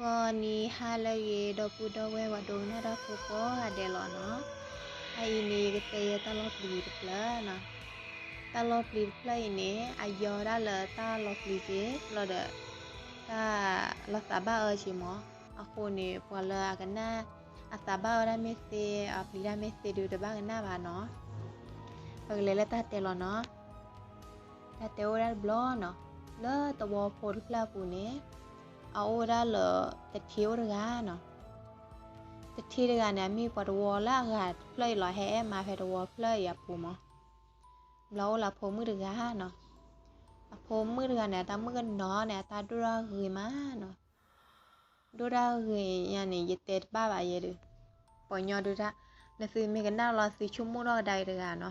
ဂီၤနံၤဟါလၢအဂ့ၤ ဒီပုၢ်ဒီဝဲၢ်ပှၤဒိကနၣ်တၢ်ဖိကိးဂၤဒဲးလီၤနီၤ. အအံၤန့ၣ် ယကတဲယဲတၢ်လီၤပျံၤတဖျၢၣ်နီၤ. တၢ်လီၤပျံၤတဖျၢၣ်အံၤန့ၣ် အယီၤဒၣ်လၢတၢ်လီၤပျံၤက့ၤ ဘျီဒီး တၢ်လီၤသးဘၣ်အၢက့ၤမး. အဃိန့ၣ် ပှၤလၢအကနၣ် အသးဘၣ်အၢတၢ်မ့ၢ်သ့ အပျံၤတၢ်မ့ၢ်သ့ဒုးတဘၣ်ကနၣ်ဘၣ်နီၤ. ပကလဲၤလၢတၢ်တဲလီၤနီၤ. တၢ်တဲအိၣ်ဝဲဒၣ်တဘျီနီၤ, လၢသဝီဖိတဖျၢၣ်အပူၤန့ၣ် အအိၣ်ဝဲဒၣ်လၢ တထ့အိၣ်တဂၤနီၤ. တထ့တဂၤန့ၣ် အမ့ၢ်ပှၤသဝီလၢအဂၤတဖျၢၣ်အံၤလီၤ ဟဲအဲၣ်မါဖဲသဝီဖျၢၣ်အံၤအပူၤမး. ဘျီအိၣ်လၢအဖိမုၣ်တဂၤနီၤ. အဖိမုၣ်တဂၤန့ၣ် အတၢ်မုၣ်ကနီၤန့ၣ် အတၢ်ဒိၣ်ဒၣ်ဂ့ၤမးနီၤ. ဒိၣ်ဒၣ်ဂ့ၤညါန့ၣ် ယတဲတဘၣ်ဘၣ်ယဲဒုး, ပှၤညီဒုးတၢ်, နသုမ့ၢ်ကနၣ်လီၤသုဆိကမိၣ်ထီၣ်ကဒါအံၤတဂၤနီ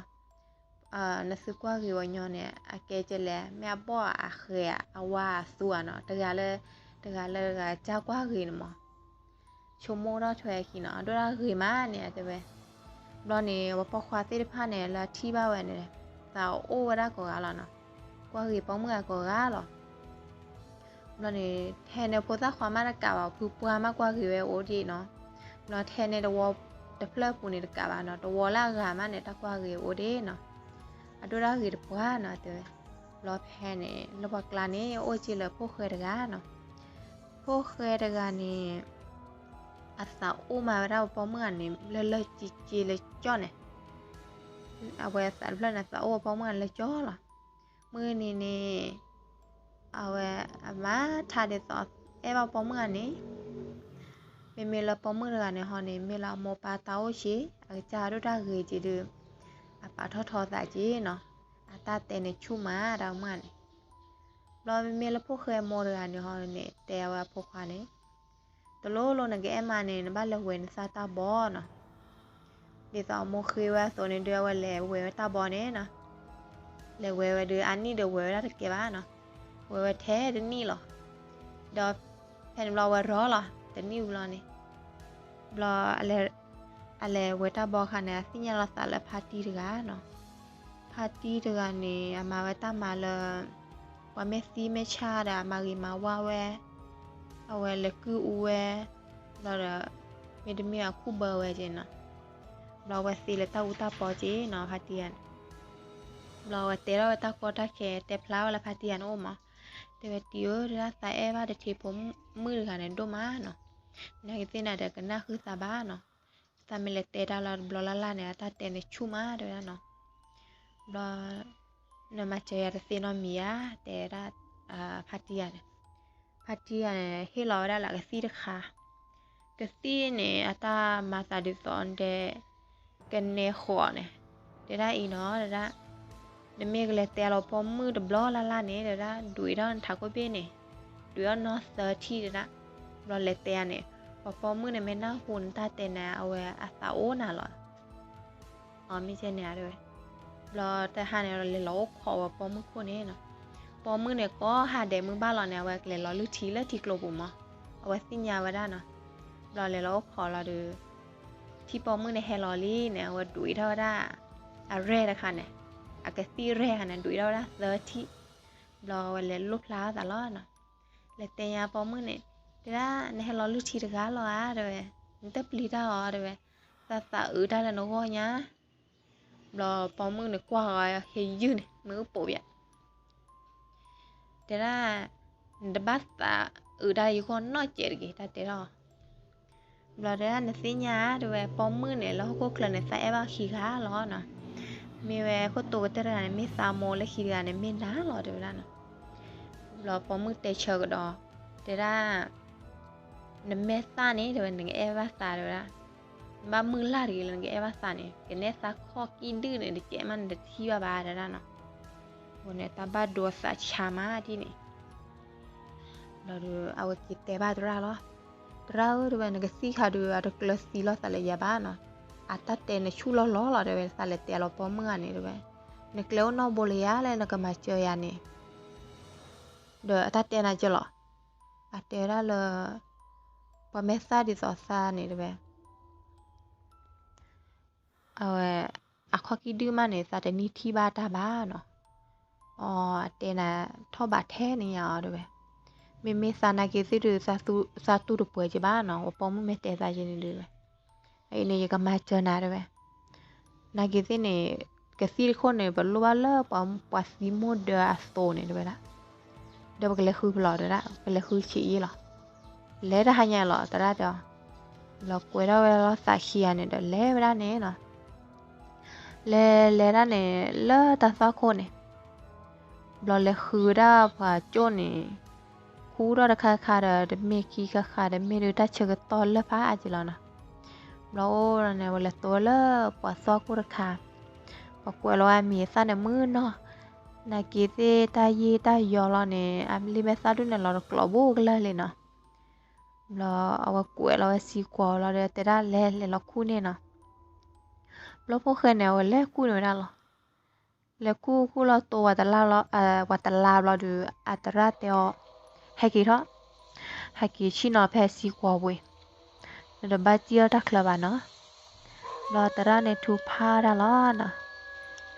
ၤ. နသုကွၢ်ဂ့ၤပှၤညီန့ၣ် အကဲကဲလဲၣ်, မ့ၢ်အဘီၣ်အဃဲၤဧါ အဝါအသူဧါနီၤ, တဂၤလၢ တဂၤလၢတဂၤ ကၢ်ကွၢ်ဂ့ၤန့ၣ်မး. ဆိကမိၣ်ထီၣ်ထွဲအခံနီၤ, အဒိၣ်ဒၣ်ဂ့ၤမးန့ၣ် အတဲဝဲ. ဘျီန့ၣ် ပှၤပိာ်ခွါသ့ၣ်တဖၣ်န့ၣ် လၢအထံၣ်ဘၣ်ဝဲန့ၣ် သးအိၣ်ဝဲဒၣ်ကိးဂၤလီၤနီၤ. ကွၢ်ဂ့ၤပိာ်မုၣ်အကိးဂၤလီၤ. ဘျီန့ၣ် ထဲန့ၣ်ဖိသၣ်ခွါမးတကးဘၣ် ဖုပှၢ်မးကွၢ်ဂ့ၤဝဲအိၣ်ဒံးနီၤ. ဘျီထဲန့ၣ်သဝီတဖျၢၣ်အပူၤန့ၣ် တကးဘၣ်နီၤ, သဝီလၢအဂၤမးန့ၣ် တၢ်ကွၢ်ဂ့ၤအိၣ်ဒံးနီၤ. အဒိၣ်ဒၣ်ဂ့ၤတပှၢ်နီၤ တဲဝဲ. ဘျီဖဲန့ၣ် လၢပှၤကျါန့ၣ် အိၣ်က့ၤလၢဖိၣ်ဃဲတဂၤနီၤ. ဖိၣ်ဃဲတဂၤန့ၣ် အသးအိၣ်မးဝဲဒၣ်ပှၤပိာ်မုၣ်ဂၤန့ၣ် လၢလၢက့က့လၢကၠီန့ၣ်. အဝဲအသးတဖျၢၣ်န့ၣ် သးအိၣ်ပှၤပိာ်မုၣ်ဂၤလၢကၠီလီၤ. မုၢ်နံၤန့ၣ် အဝဲအမၤထါဒ်သိး အဲၣ်ဘၣ်ပိာ်မုၣ်ဂၤန့ၣ်, မ့မ့ၢ်လၢပိာ်မုၣ်တဂၤန့ၣ်ဟီန့ၣ် မ့ၢ်လၢအမိၢ်ပၢ်တၢ်အိၣ်က့ၤ အကစၢ်ဒိၣ်တၢ်ဂ့ၤက့ၤဒုး အပာ်ထီၣ်ထီသးက့ၤနီၤ. အတၢ်တဲန့ၣ်ဆူၣ်မးတၢ်မုၣ်ဂၤန့ၣ်. ဘျီမ့မ့ၢ်လၢဖိၣ်ဃဲမိၢ်တဂၤန့ၣ်ဟီန့ၣ် တဲအဝဲအဖိခွါန့ၣ် တလိၣ်လိၣ်နကအဲၣ်မါန့ၣ် နဘၣ်လဲၤဝဲနသၢ်တၢ်ဘီနီၤ. ဒ်သိးအမိၢ်ဃ့ဝဲအသိးန့ၣ်ဒုး အဝဲလဲၤဝဲဝဲတၢ်ဘီန့ၣ်နီၤ. လဲၤဝဲဝဲဒုး အနံၣ်ဒီးဝဲဝဲဒၣ်တကဲဘၣ်နီၤ. ဝဲဝဲထဲတနံၣ်လီၤ. ဒီးဖဲန့ၣ်ဘျီဝဲရီလီၤ တနံၣ်ဘျီန့ၣ်. ဘျီ အလဲၤဝဲတၢ်ဘီအခါန့ၣ် အသ့ၣ်ညါလီၤသးလၢဖါတံၢ်တဂၤနီၤ. ဖါတံၢ်တဂၤန့ၣ် အမၤဝဲတၢ်မၤလၢ ပှၤမ့ၢ်သံမ့ၢ်ဆါဒီး အမၤဂ့ၤမၤဝါဝဲ, အဝဲလဲၤကုၢ်အူဝဲ, ဘျီဒီး မ့တမ့ၢ်အခူၣ်ဘၢဝဲက့ၤနီၤ. ဘျီအဝဲသ့လၢတၢ်အူတၢ်ပီက့ၤနီၤ ဖါတံၢ်ဂၤန့ၣ်. ဘျီအဝဲတဲထီၣ်ဝဲတၢ်ကီတၢ်ခဲ တဲဖျါဝဲလၢဖါတံၢ်ဂၤန့ၣ်အိၣ်မး. တဲဝဲတံၢ်ဧၢ တဒၣ်သးအဲၣ်ဘၣ်တထ့ဖိမုၣ်တဂၤန့ၣ်ဒိၣ်မးနီၤ. နာ်က့သ့ၣ်နၤဒီးကနၣ်ဃုာ်သးဘၣ်နီၤ. သးမ့ၢ်လဲၤတဲတၢ်လၢတဘျီလၢ်လၢ်န့ၣ် အတၢ်တဲန့ၣ်ဆူၣ်မးတဲဝဲဒၣ်နီၤ. ဘျီ နမၤစၢၤယၤတသ့နီတမံၤဧါ တဲဒၣ် ဖါတံၢ်ဂၤန့ၣ်. ဖါတံၢ်ဂၤန့ၣ် ဟ့ၣ်လီၤဝဲဒၣ်လၢကသံၣ်တခါ. ကသံၣ်န့ၣ် အတၢ်မၤသးဒ်သိးဒဲး ကနဲဃီးန့ၣ် တဲဒၣ်အံၤနီၤ တဲဒၣ် နမ့ၢ်ကလဲၤတဲလီၤပိာ်မုၣ်တဘျီလၢ်လၢ်န့ၣ် တဲဒၣ် ဒွံးထီၣ်နထးခိၣ်ဘ့ၣ်န့ၣ် ဒွံးထီၣ်နီၢ်သၢထံၣ်တဲဒၣ်. ဘျီလဲၤတဲယၤန့ၣ် ပှၤပိာ်မုၣ်န့ၣ်မ့ၢ်နၢ်ဟူနတၢ်တဲန့ၣ် အဝဲအသးအိၣ်နၤလီၤ. အမ့ၢ်ကဲန့ၣ်တဲဝဲ. ဘျီတဟါန့ၣ် လဲၤလီၤအိၣ်ခိးဝဲပိာ်မုၣ်ခိၣ်န့ၣ်နီၤ. ပိာ်မုၣ်န့ၣ် ကိးဟါဒဲးမုၢ်ဘၣ်လီၤန့ၣ် အဝဲကလဲၤလီၤလုၢ်ထံလၢထံကျိပူၤမး. အဝဲသ့ၣ်ညါဝဲဒၣ်နီၤ. ဘျီလဲၤလီၤအိၣ်ခိးလီၤဒီး ထံၣ်ပိာ်မုၣ်န့ၣ်ဟဲလီၤလံန့ၣ် အဝဲဒွံးထီၣ်ဝဲဒၣ် အရဲၣ်တခါန့ၣ်, အကသံၣ်ရဲၣ်တခါန့ၣ် ဒွံးထီၣ်ဝဲဒၣ်သၢထံၣ်. ဘျီဝဲလဲၤလိၣ်ဖျါသးလီၤနီၤ. လဲၤတဲညါပိာ်မုၣ်န့ၣ် တဲဒၣ် နဟဲလီၤလုၢ်ထံတဂၤလီၤဧါ တဲဝဲ. နတပျံၤတၢ်အီၤတဲဝဲ. သးသးအုးတၢ်လၢနဂီၢ်ညါ. ဘျီပိာ်မုၣ်န့ၣ်ကွၢ်ဃီၤဟ့ယုၢ်န့ၣ် မ့ၣ်အူပိာ်ပၠး တဲဒၣ် နတဘၣ်သးအုးတၢ်ယဂီၢ်နီတစဲးတဂ့ၤ တၢ်တဲထီၣ်. ဘျီတဲဒၣ် နသ့ၣ်ညါဧါ တဲဝဲ ပိာ်မုၣ်န့ၣ် လၢဟီၣ်ခိၣ်ချၢန့ၣ် သးအဲၣ်ဘၣ်ခံဂၤလီၤနီၤ. မ့ၢ်ဝဲခိၣ်တိၤကတၢၢ်တဂၤန့ၣ် မ့ၢ်သးမိၢ်လၢခံတဂၤန့ၣ် မ့ၢ်နၤလီၤ တဲဝဲဒၣ်နီၤ. ဘျီပိာ်မုၣ်တဲဆၢကဒီး တဲဒၣ် နမဲာ်သၣ်န့ၣ် တဲဝဲ နကအဲၣ်ဘၣ်သး တဲဝဲဒၣ်. နဘၣ်မုၢ်လၢ်တဂ့ၤလၢနကအဲၣ်ဘၣ်သးန့ၣ် ကနဲၣ်သးခီၣ်ကံၣ်ဒုၣ်န့ၣ် တကဲးမး နတထံၣ်ဘၣ်ဘၣ် တဲဒၣ်နီၤ. အဃိန့ၣ် တၢ်ဘၣ်ဒိအသးဆါမးဒ်န့ၣ် ဘျီဒီးအဝဲက့ၤတဲဘၣ်သရၣ်လီၤ. သရၣ်ဧၢ တဲဝဲ နကသံၣ်ခါဒုး အတကျၢၤသံလီၤသးလၢယၤဘၣ်နီၤ. အတၢ်တဲနဆူၣ်လီၤလီၤလီၤ တဲဝဲ သးလဲၤတဲလီၤပိာ်မုၣ်ဂၤန့ၣ် တဲဝဲ. နကျဲအိၣ်နီၢ်ဘိလၢယၤလဲၣ် နကမၤစၢၤယၤန့ၣ် ဒီးအတၢ်တဲနၤကလီၤ. အတဲဝဲဒၣ်လၢ ပှၤမဲာ်သၣ်ဒ်သိးသးန့ၣ် တဲဝဲ အဝဲ အခီၣ်ကံၣ်ဒုၣ်မးန့ၣ် သးတနံၣ်ထံၣ်ဘၣ်တၢ်ဘၣ်နီၤ. အီ အတဲနၤထီၣ်ဘးထဲန့ၣ်ညါအီၤ တဲဝဲ. မ့မ့ၢ်သးနာ်က့ၤသ့ၣ်ဒုး သးတူၢ်တပှဲၤက့ၤဘၣ်နီၤ, ပှၤပိာ်မုၣ်မ့ၢ်တဲသးက့ၤန့ၣ်ဒုး, အအံၤန့ၣ် ယကမၤစၢၤနၤတဲဝဲ, နာ်က့ၤသ့ၣ်န့ၣ် ကသံၣ်တခိၣ်န့ၣ် ပလိၣ်ဘၣ်လၢပှၤသံမိၢ်ဒၢအသိးန့ၣ်တဲဝဲဒၣ်, ဒီးပကလဲၤဃုဖဲလီၤတဲဝဲဒၣ်, ပလဲၤဃုဆံးအံၤလီၤ, လဲၤတဟါညါလီၤ သရၣ်တဲအီၤ, ဘျီကွဲးထီၣ်ဝဲလီၤသးခံဂၤန့ၣ်ဒီး လဲၤဝဲဒၣ်န့ၣ်နီၤ, လဲၤလဲၤဒၣ်န့ၣ် လၢတၢ်သွၣ်ခိၣ်န့ၣ် ဘျီလဲၤဃုဝဲဒၣ်ပှၤကၠိၣ်န့ၣ်, ဃူထီၣ်တခါခါဒီး တမ့ၢ်ခံခါခါ တမ့ၢ်ဒုးတၢ်ဆၢကတီၢ်လၢဖးအါက့ၤလီၤနီၤ, ဘျီအိၣ်န့ၣ် ဝဲလဲၤတိဝဲလၢပှၤသွၣ်ခိၣ်တခါ, ပှၤကွဲးလီၤဝဲအမံၤအသၣ်န့ၣ်မုၢ်နီၤ, နာ်က့ၤသ့ၣ်တၢ်ယ့ၢ်တၢ်ယီၤလီၤန့ၣ် အမ့ၢ်လံမ့ၢ်သၣ်ဒူၣ်န့ၣ် လီၤတကျိးဘူးကလၢာ်လံနီၤ, ဘျီအဝဲကွဲးလီၤဝဲစံကွီၤလီၤဒီး တဲဒၣ်လဲၤလဲၤလီၤခူၣ်န့ၣ်နီၤ, ဘျီဖိၣ်ဃဲန့ၣ် အဝဲလဲၤခူၣ်န့ၣ်ဝဲဒၣ်လီၤ, လဲၤခူၣ်ခူၣ်လီၤတိဝဲတလါလီၤ, ဝဲတလါဘျီဒီး အသရၣ်တဲအီၤ, ဟဲက့ၤထီၣ်, ဟဲက့ၤဆ့ၣ်နီၤဖဲစံကွီၤပူၤ, နတဘၣ်စံၣ်အီၣ်တၢ်ချၢဘၣ်နီၤ, ဘျီသရၣ်န့ၣ်ထူဖးတၢ်လီၤနီၤ,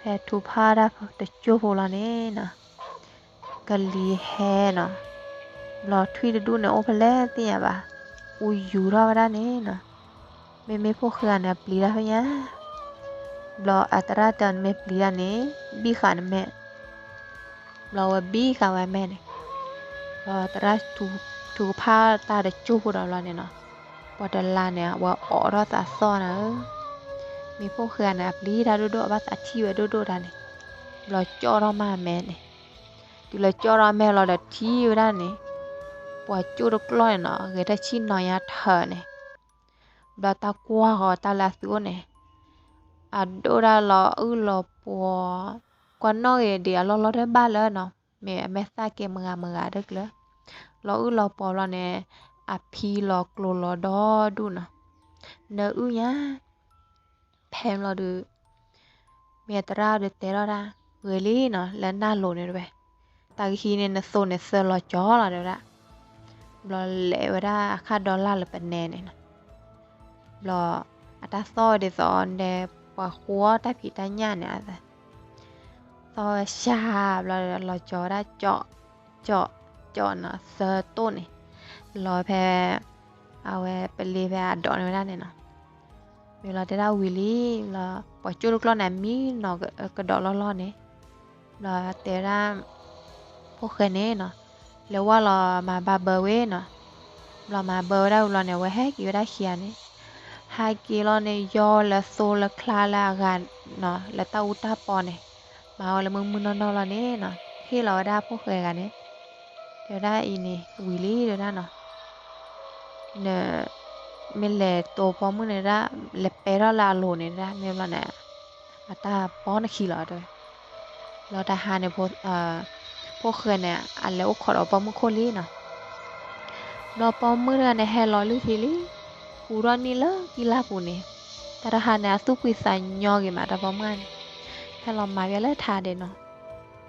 ဖဲထူဖးတၢ်တစိၢ်ဖိလီၤန့ၣ်နီၤ ကလံၤဟဲနီၤ, ဘျီထွံၣ်တဒူၣ်န့ၣ် အိၣ်ဖဲလဲၣ်သ့ၣ်ညါဘၣ်, အူယူၤထီၣ်ဝဲဒၣ်န့ၣ်နီၤ, မ့မ့ၢ်ဖိၣ်ဃဲဂၤန့ၣ် အပျံၤတၢ်ဖဲညါ, ဘျီအသရၣ်တဲအီၤ နမ့ၢ်ပျံၤတၢ်န့ၣ် ဘံၣ်ဃာ်နမဲာ်, ဘျီဝဲဘံၣ်ဃာ်ဝဲအမဲာ်န့ၣ်, ဘျီသရၣ်ထူကဖၣ်တၢ်တစိၢ်ဖိဒီးဘျီန့ၣ်နီၤ, ပှၤတလါန့ၣ် အဝဲအိးထီၣ်သးသီၣ်နၤဧၢ, မ့ၢ်ဖိၣ်ဃဲဂၤန့ၣ် အပျံၤတၢ်ဒိၣ်ဒိၣ် အဘၣ်သးထံၣ်ဝဲဒိၣ်ဒိၣ်တၢ်န့ၣ်, ဘျီကၠီၣ်ထီၣ်မးအမဲာ်န့ၣ်, တုၤလၢကၠီၣ်ထီၣ်အမဲာ်လီၤဒီးထံၣ်ဝဲဒၣ်န့ၣ်, ပှၤကၠိၣ်တကျီၢ်န့ၣ်နီၤ ဂဲၤထၢၣ်ဆ့ၣ်နီၤညါထၢၣ်န့ၣ်, ဘျီတၢ်ကွၢ်ဃီၤတၢ်လၢအသုအိၣ်န့ၣ်, အဒိၣ်ဒၣ်လီၤအုၣ်လီၤပှီၤ, ကွၢ်နီၣ်ဂ့ၤဒံးအလီၢ်လီၢ်တဘၣ်လၢနီၤ, မ့ၢ်အမဲာ်သၣ်ကဲမုၢ်ဂၤမုၢ်ဂၤတကျၢၤ, လီၤအုၣ်လီၤပှီၤဘျီန့ၣ်, အဖံလီၤကျိၤလီၤဒီဒူၣ်နီၤ, နၢအုၣ်ညါ ဖဲဘျီဒီး, မ့ၢ်အသရၣ်ဒီးတဲထီၣ်ဒၣ်, ဂ့ၤလံနီၤ လၢနၢ်လိၤန့ၣ်တဲဝဲ, တၢ်ကဟံးန့ၢ်နသိန့ၣ်သၢလီၤကၠီလီၤတဲဝဲဒၣ်, ဘျီလဲၤဝဲဒၣ်အခါဒီလၢ်လၢပနဲန့ၣ်နီၤ, ဘျီအတၢ်သီၣ်ဝဲဒ်သိးအီၤဒီး ပှၤဃိတၢ်ဖံးတၢ်ညၣ်န့ၣ် သီၣ်ဝဲစှၤဘျီဒီး လီၤကၠီဝဲဒၣ် ကၠီ, ကၠီ, ကၠီနီၤ သၢတိၢ်န့ၣ်, လီၤဖဲ အဝဲပလ့ဖဲအဒိးန့ၢ်ဝဲဒၣ်န့ၣ်နီၤ, မ့ၢ်လီၤတဲဒၣ်ဝံၤလံ, လီၤပှၤကၠိၣ်တကျီၢ်န့ၣ် အမံနီၤကဒီးလီၢ်လီၢ်န့ၣ်, ဘျီတဲဝဲဒၣ် ဖိၣ်ဃဲန့ၣ်နီၤ, လဲၤဝဲလီၤမၤဘၣ်ဘၢဝဲနီၤ, ဘျီမၤဘၢဝဲဒၣ်ဝံၤဘျီန့ၣ် အဝဲဟဲက့ၤဝဲဒၣ်ခံဂၤန့ၣ်, ဟဲက့ၤလီၤန့ၣ် ယီလၢသိလၢချါလၢအဂၤနီၤ လၢတၢ်အူတၢ်ပီန့ၣ်, မၤဝဲလၢမုၢ်မုၢ်နီၢ်နီၢ်လီၤန့ၣ်နီၤ ဟ့ၣ်လီၤဝဲဒၣ်ဖိၣ်ဃဲဂၤန့ၣ်, တဲဝဲဒၣ်အံၤန့ၣ် ဝံၤလံတဲဝဲဒၣ်နီၤ နမ့ၢ်လဲၤတိပိာ်မုၣ်န့ၣ်ဒၣ် လဲၤပဲထီၣ်လၢအလိၤန့ၣ်ဒၣ် မ့ၢ်ဘျီန့ၣ် အတၢ်ပိာ်နခံလီၤတဲဝဲ, ဘျီတဟါန့ၣ် ဖိၣ်ဃဲန့ၣ် အလဲၤအိၣ်ခိးဒီးပိာ်မုၣ်ခိၣ်လံနီၤ, ဘျီပိာ်မုၣ်တဂၤန့ၣ် ဟဲလီၤလုၢ်ထံလံ, ဟူထီၣ်နံၣ်လၢကံလါပူၤန့ၣ်, တၢ်တဟါန့ၣ် အသူၣ်ဖှံသးညီဂ့ၤမး တၢ်ပိာ်မုၣ်န့ၣ်, ဟဲလီၤမၤဝဲလၢထါဒဲးနီၤ,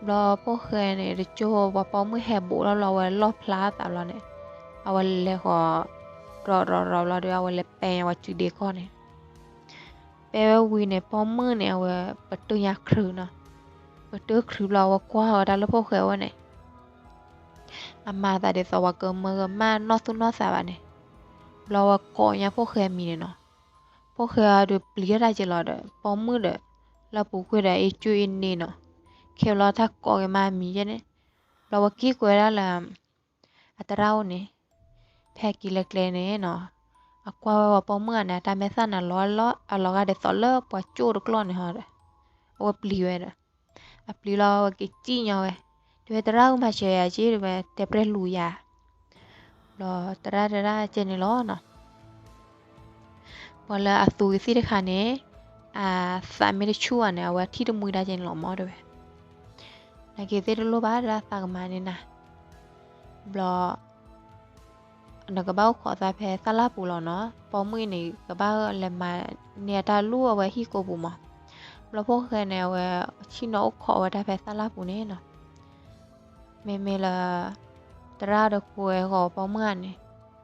ဘျီဖိၣ်ဃဲန့ၣ် တကၠိ ပှၤပိာ်မုၣ်ဟဲဘူးထီၣ်ဘျီ အဝဲလီၣ်ဖျါသးဘျီန့ၣ်, အဝဲလဲၤဃီၤ ရီၤရီၤရီၤဘျီဒီး အဝဲလဲၤပဲညါဝဲစုဒ့ကီၢ်န့ၣ် ပဲဝဲဝံၤန့ၣ် ပိာ်မုၣ်န့ၣ် အဝဲပတုာ်ညါခရူးနီၤ, ပတုာ်ခရူးဘျီ အဝဲကွၢ်ဝဲဒၣ်လၢဖိၣ်ဃဲဝဲန့ၣ်, အမၤသးဒ်သိးပှၤကမၢကမၣ်နီၢ်သူၣ်နီၢ်သးဘၣ်န့ၣ်, ဘျီဝဲကိးညါဖိၣ်ဃဲမံၤန့ၣ်နီၤ, ဖိၣ်ဃဲအံၤဒီးပျံၤထီၣ်တၢ်က့ၤလီၤဒီး ပိာ်မုၣ်ဒီး လၢပူၤကွံာ်ဒီး အ့ၣ်ကၠူအ့ၣ်န့ၣ်နီၤ, ခဲဘျီတၢ်ကိးက့ၤမးမံၤယဲန့ၣ်, ဘျီဝဲက့ၤကွဲးဝဲဒၣ်လၢ အသရၣ်အိၣ်န့ၣ်, ဖဲက့ၤလၢကျဲန့ၣ်နီၤ, အကွၢ်ဝဲပှၤပိာ်မုၣ်ဂၤန့ၣ် အတၢ်မဲာ်သၣ်န့ၣ် အလီၤဂာ်ဒ်သိးလၢပှၤကၠိၣ်တကျီၢ်န့ၣ်ဟီဒီး, အဝဲပျံၤဝဲဒီး, အပျံၤလီၤဝဲက့ၤစံၣ်ညီဝဲ, တဲဝဲသရၣ်ဧၢ မၤစၢၤယၤက့ၤ တဲဝဲ တဲပြဲၢ်လူၤယၤ, ဘျီသရၣ်တဲဒၣ်ကဲန့ၣ်လီၤနီၤ ပှၤလၢအသူကသံၣ်တခါန့ၣ်, အသးမ့ၢ်တဆူၣ်ဘၣ်န့ၣ် အဝဲထံၣ်တမှံတၢ်ကဲန့ၣ်လီၤမၢ်တဲဝဲ, နာ်က့ၤသ့ၣ်တလိၣ်ဘၣ်တဲဒၣ်သးကမၤန့ၢ်နၤ, ဘျီ နကဘၣ်အိၣ်ခိးသးဖဲသၣ်လၣ်ပူၤလီၤနီၤ, ပိာ်မုၣ်အံၤန့ၣ် ကဘၣ်လဲၤမၤန့ၢ်အတၢ်လူၢ်အဝဲဟံၣ်ကိာ်ပူၤမး, ဘျီဖိၣ်ဃဲန့ၣ် အဝဲဆ့ၣ်နီၤအိၣ်ခိးဝဲဒၣ်ဖဲသၣ်လၣ်ပူၤန့ၣ်နီၤ မ့မ့ၢ်လၢ သရၣ်ဒီးကွဲးဃီၤပိာ်မုၣ်ဂၤန့ၣ်,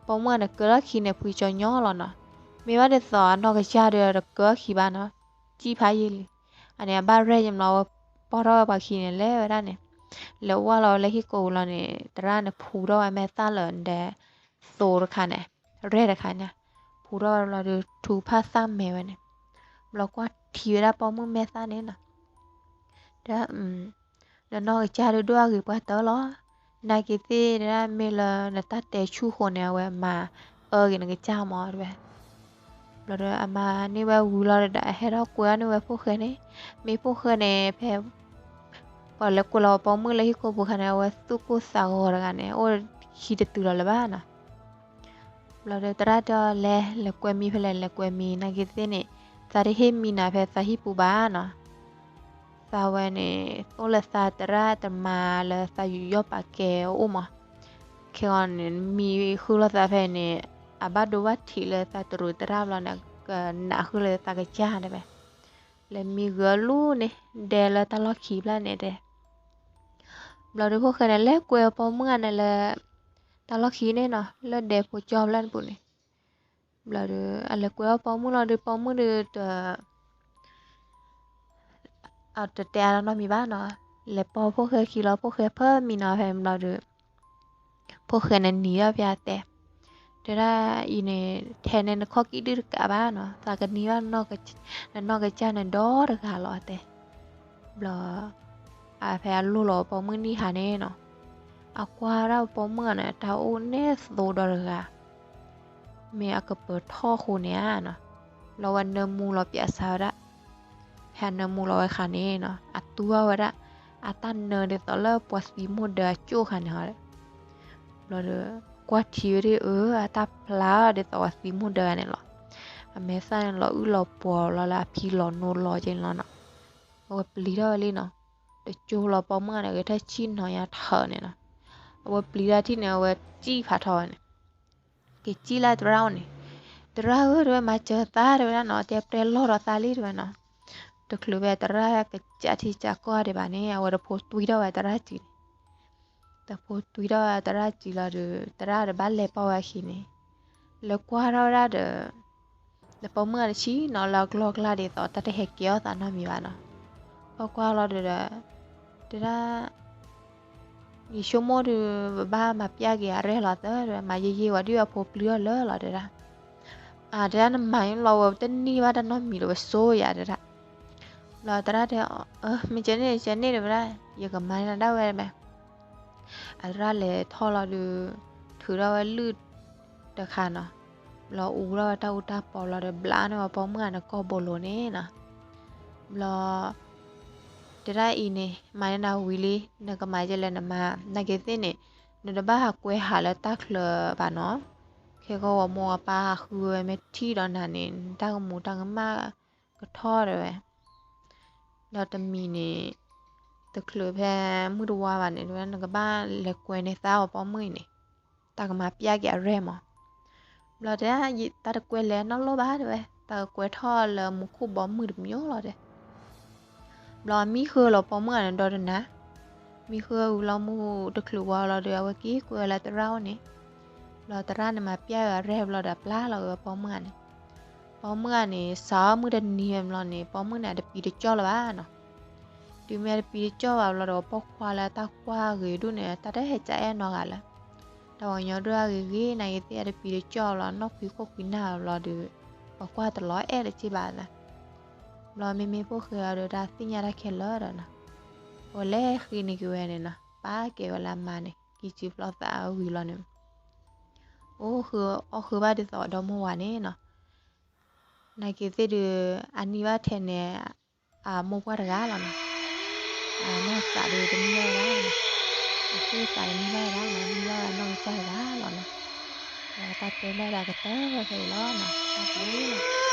ပိာ်မုၣ်ဂၤန့ၣ် ကၢထီၣ်ခံန့ၣ် ဖှံကၠီညီလီၤနီၤ, မ့ၢ်ဘၣ်ဒ်သိးအနီၢ်ကစၢ်ဒီးတကၢထီၣ်ခံဘၣ်နီၤ, စံၣ်ဖးယံာ်လံ, အန့ၣ်အဘၣ်ရဲၣ်ယံၤဘျီ အဝဲပီၢ်ထီၣ်ဝဲပှၤခံန့ၣ် လဲၤဝဲဒၣ်န့ၣ်, လဲၤဝဲလီၤလၢဟံၣ်ကိာ်ပူၤလီၤန့ၣ် သရၣ်န့ၣ်ဖူထီၣ်ဝဲမဲာ်သၣ်လၢဒဲ သိတခါန့ၣ် ရဲၣ်တခါန့ၣ် ဖူထီၣ်ဝဲဘျီဒီး ထူဖးသၣ်မဲာ်ဝဲန့ၣ် ဘျီကွၢ်ထံဝဲဒၣ်ပိာ်မုၣ်မဲာ်သၣ်န့ၣ်နီၤ ဒီး နနီၢ်ကစၢ်ဒုးဒိၣ်အဂ့ၤပှၤတၢၢ်လီၤ. နာ်က့ၤသ့ၣ်ဒၣ် မ့ၢ်လၢနတၢ်တဲဆူၣ်ဃိန့ၣ် အဝဲမၤအၢဂ့ၤနကစၢ်မးတဲဝဲ. ဘျီဒီးအမါန့ၢ်ဝဲဝံၤလီၤဒီး အဟဲထီၣ်ကွဲအီၤန့ၢ်ဝဲဖိၣ်ဃဲန့ၣ်, မ့ၢ်ဖိၣ်ဃဲန့ၣ် ဖဲ ပှၤလဲၤကွဲးလီၤပိာ်မုၣ်လၢဟံၣ်ခိၣ်ပူၤခါန့ၣ် အဝဲသူၣ်ကိၢ်သးဂီၤတဂၤန့ၣ် အိၣ်ခံတတုၤလီၤလၢၤဘၣ်နီၤ. ဘျီဒီးသရၣ်တဲအီၤ လဲၤ လဲၤကွဲမံဖဲလဲၣ် လဲၤကွဲမံ နာ်က့ၤသ့ၣ်န့ၣ် သးတဟ့ၣ်မံနၤဖဲသးဟံၣ်ပူၤဘၣ်နီၤ. သးဝဲန့ၣ် သိၣ်လၢသးသရၣ်တမၤလၢသးယူးယီၣ်ပာ်ကဲအအိၣ်မး, ခဲဂီၤန့ၣ် မံဃုလီၤသးဖဲန့ၣ် အဘၣ်ဒိဘၣ်ထံးလၢသးတရူးသရၣ်ဘျီန့ၣ် ကနးဃုလၢသးကစၢ်တဲဝဲ. လဲၤမံဂုၤအလူန့ၣ် ဒဲလၢတၢ်လီၢ်ခံဖျၢၣ်န့ၣ်တဲ ဘျီဒီးဖိၣ်ဃဲန့ၣ် လဲၤကွဲအီၤပိာ်မုၣ်ဂၤန့ၣ်လၢ တၢ်လီၢ်ခံန့ၣ်နီၤ လၢဒဲဖိကၠီဖျၢၣ်န့ၣ်ပူၤန့ၣ်, ဘျီဒီး အလဲၤကွဲအီၤပိာ်မုၣ်လီၤဒီး ပိာ်မုၣ်ဒီးတ အတတဲအါတၢ်နီတမံၤဘၣ်နီၤ, လဲၤပိာ်ဖိၣ်ဃဲခံလီၤ ဖိၣ်ဃဲဖၢမံနီၤဖဲဘျီဒီး ဖိၣ်ဃဲန့ၣ်နံၤထီၣ်ဖဲအတဲ, တဲဒၣ်အံၤန့ၣ် ထဲန့ၣ်နခီၣ်ကံၣ်ဒုၣ်တကးဘၣ်နီၤ, သးကနံၤဘၣ် နနီၢ်ကစၢ်န့ၣ်ဒီတဂၤလီၤတဲ, ဘျီ အဖဲအလိၣ်လီၤပိာ်မုၣ်နံၣ်ဟါန့ၣ်နီၤ, အကွၢ်ဒၣ်ပိာ်မုၣ်ဂၤန့ၣ် တၢ်အိၣ်န့ၢ်သိဒီတဂၤ မ့ၢ်အကပၢၤထီၣ်ဃိန့ၣ်ဧါနီၤ, ဘျီဝဲနၢမူလီၤပၠးစၢ်ဝဲဒၣ်, ဖဲအနၢမူလီၤဝဲခါန့ၣ်နီၤ အတူၢ်ဘၣ်ဝဲဒၣ် အတၢ်နၢဒ်သိးလၢပှၤသံမိၢ်ဒၢအကၠိၣ်ခါန့ၣ်ဟီဒီး, ဘျီဒီး ကွၢ်ထံဝဲဒၣ်အၢ အတၢ်ဖျါဒ်သိးပှၤသံမိၢ်ဒၢဂၤန့ၣ်လီၤ, အမဲာ်သၣ်န့ၣ်လီၤအုၣ်လီၤပှီၤလီၤလၢအဖံလီၤနိလီၤက့န့ၣ်လီၤနီၤ, အဝဲပျံၤထီၣ်ဝဲလံနီၤ, တကၠိလီၤပိာ်မုၣ်ဂၤန့ၣ် ဂဲၤထၢၣ်ဆံၣ်နီၤညါထၢၣ်န့ၣ်နီၤ, အဝဲပျံၤတၢ်ထံၣ်န့ၣ် အဝဲစံၣ်ဖးထီဝဲန့ၣ် က့ၤစံၣ်လၢသရၣ်အိၣ်န့ၣ်, သရၣ်ဧၢ တဲဝဲ မၤစၢၤသးတဲဝဲဒၣ်နီၤ, တဲပျဲလီၢ်ဒီးသးလံတဲဝဲနီၤ, တချုးဖဲသရၣ်ကစးထံကစးကီၢ်ဒံးဘၣ်န့ၣ် အဝဲတဖိတွံထီၣ်ဝဲသရၣ်စုန့ၣ်, တဖိတွံထီၣ်ဝဲသရၣ်စုလီၤဒီး သရၣ်တဘၣ်လဲၤပိာ်ဝဲအခံန့ၣ်, လဲၤကွၢ်ထီၣ်ဝဲဒၣ်ဒီး ဒီးပိာ်မုၣ်ဂၤတဆံနီၤလၢအကျီၢ်ကျါဒ်သိး တၢ်တဟဲကဲအီၣ်သးနီတမံၤဘၣ်နီၤ, ကွၢ်ကွၢ်လီၤဒီး တဲဒၣ် ယဆိကမိၣ်ဒီး ပဘၣ်မၤပျၢ်က့ၤအရဲၣ်လီၤသၢ တဲဝဲ မၤယံာ်ယံာ်ဝဲဒုးအဖိပျံၤထီၣ်လၢာ်လီၤတဲဒၣ်, အတဲဒၣ်နမၤလီၤဝဲတန့ၢ်ဘၣ်တၢ်နီတမံၤလီၤ ဝဲဆိယၤတဲဒၣ်, ဘျီသရၣ်တဲ မ့ၢ်ကဲန့ၣ်ကဲန့ၣ်တဲဝဲဒၣ် ယကမၤန့ၢ်နၤဒၣ်ဝဲဘၣ် အသရၣ်လဲၤထီၣ်လီၤဒီး ထုးထီၣ်ဝဲလုၢ်တခါနီၤ, ဘျီအူထီၣ်ဝဲတၢ်အူတၢ်ပီလီၤဒီး ဘျးန့ၢ်ဝဲပိာ်မုၣ်ဂၤန့ၣ်ကိာ်ဘိလိၤန့ၣ်နီၤ, ဘျီ တဲဒၣ်အံၤန့ၣ် မၤန့ၢ်နၤဝံၤလံ နကမၤယဲလဲၣ်နမၤ နာ်က့ၤသ့ၣ်န့ၣ် နတဘၣ်ဟးကွဲဟးလၢတၢ်ချၢဘၣ်နီၤ, ခဲကီၢ်ဝဲမိၢ်ဝဲပၢ်ဟးဃုဝဲမ့ၢ်ထံၣ်ဒီးနၤန့ၣ် နတၢ်ကမူၤတၢ်ကမၣ်ကထီၣ်တဲဝဲ ဒီးတမံၤန့ၣ် တချုးဖဲမုၢ်တဝါဘၣ်န့ၣ် တဲဝဲဒၣ် နကဘၣ်လဲၤကွဲန့ၢ်သးဝဲပိာ်မုၣ်အံၤန့ၣ် တၢ်ကမၤပျၢ်က့ၤအရဲၣ်မး, ဘျီတဲ တၢ်တကွဲလဲၤနီတလိၣ်ဘၣ်တဲဝဲ တၢ်ကကွဲထီၣ်လၢမူခိၣ်ဘီမုၢ်တမံၤလီၤတဲ ဘျီမံဃုာ်လီၤပိာ်မုၣ်ဂၤန့ၣ်ဒီတနၤ, မံဃုာ်ဝံၤလီၤမုၢ်တချုးဝါလီၤဒီး အဝဲက့ၤကွဲဝဲလၢသရၣ်အိၣ်န့ၣ်, ဘျီသရၣ်န့ၣ်မၤပျၢ်အရဲၣ်ဘျီဒီးအပျၢ်လီၤက့ၤဝဲပိာ်မုၣ်ဂၤန့ၣ်, ပိာ်မုၣ်ဂၤန့ၣ် စးအီၣ်မုၢ်တနံၤဘျီန့ၣ် ပိာ်မုၣ်န့ၣ် အတပံၤတကၠီၣ်လၢၤဘၣ်နီၤ, တုၤမ့ၢ်အတပံၤတကၠီၣ်ဘၣ်ဘျီဒီး ပိာ်ခွါလၢတၢ်ကွၢ်ဂ့ၤဒိၣ်န့ၣ် တၢ်တဟဲကအဲၣ်နီတဂၤလၢၤ တၢ်ပှၤကညီဒိၣ်အဂ့ၤဂ့ၤ နာ်က့ၤသ့ၣ်အတပံၤတကၠီၣ်ဘျီ နီၢ်ခွံခိၣ်ခွံနၢ်ဘျီဒီး ပှၤကွၢ်တလီၤအဲၣ်တက့ၢ်ဘၣ်သး, ဘျီမ့မ့ၢ်ဖိၣ်ဃဲအီၤဒီး တၢ်သ့ၣ်ညါတၢ်ခဲလၢာ်ဒီးနီၤ, အဝဲလဲၤဃ့န့ၢ်က့ၤဝဲန့ၣ်နီၤ ပာ်ကဲဝဲလၢအမါန့ၣ် ကံစုဖျီသးဝံၤလီၤန့ၣ်, အိၣ်ဃုအီၣ်ဃုဘၣ်ဒ်သိးဒီမိၢ်ဝၤန့ၣ်နီၤ, နာ်က့ၤသ့ၣ်ဒီး အနံၣ်ဘၣ်ထဲန့ၣ် အမိၢ်ပှၢ်တဂၤလီၤနီၤ, အနီၢ်သးဒီးတနံၣ်ဘၣ်ဝဲဒၣ်နီၤ, အသူၣ်သးတနံၣ်ဘၣ်ဝဲဒၣ်နီၤ နံၣ်ဘၣ်ဝဲဒၣ်နီၢ်ကစၢ်တဂၤလီၤနီၤ, ဒီးတၢ်တဲလၢဒၣ်ကတၢၢ်ဝဲဖဲအံၤလီၤနီၤ တၢ်ဘျုးလီၤ